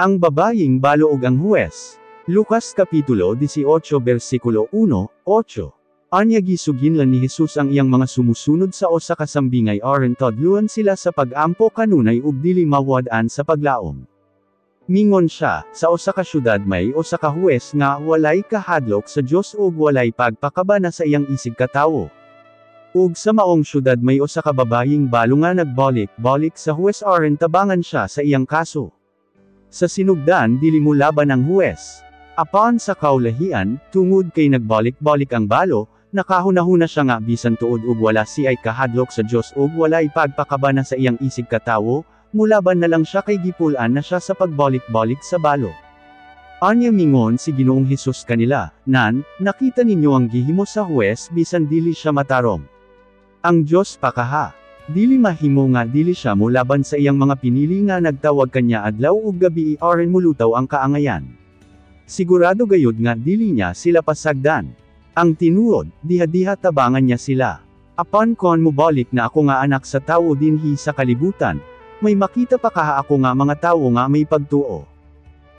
Ang babayeng balo ug ang huwes. Lucas Kapitulo 18 versikulo 1, 8. Anya gisuginlan ni Jesus ang iyang mga sumusunod sa usa ka sambingay aron tudluan sila sa pag-ampo kanunay ug dili mawad-an sa paglaom. Mingon siya, sa usa ka syudad may usa ka huwes nga walay kahadlok sa Dios ug walay pagpakabana sa iyang isig katawo. Ug sa maong syudad may usa ka babayeng balo nga nagbalik-balik sa huwes aron tabangan siya sa iyang kaso. Sa sinugdan dili mo laban ang huwes. Apan sa kaulahian, tungod kay nagbalik-balik ang balo, nakahuna-huna siya nga bisan tuod ug wala siya'y kahadlok sa Dios ug walay pagpakabana sa iyang isig katawo, mulaban na lang siya kay gipul-an na siya sa pagbalik-balik sa balo. Anya mingon si Ginoong Hesus kanila, "Nan, nakita ninyo ang gihimo sa huwes bisan dili siya matarong. Ang Dios pa kaha? Dili mahimo nga dili siya molaban sa iyang mga pinili nga nagtawag kanya adlaw ug gabi aron mulutaw ang kaangayan? Sigurado gayud nga dili niya sila pasagdan. Ang tinuod, diha-diha tabangan niya sila. Apan kon mobalik na ako nga Anak sa Tawo dinhi sa kalibutan, may makita pa kaha ako nga mga tawo nga may pagtuo?"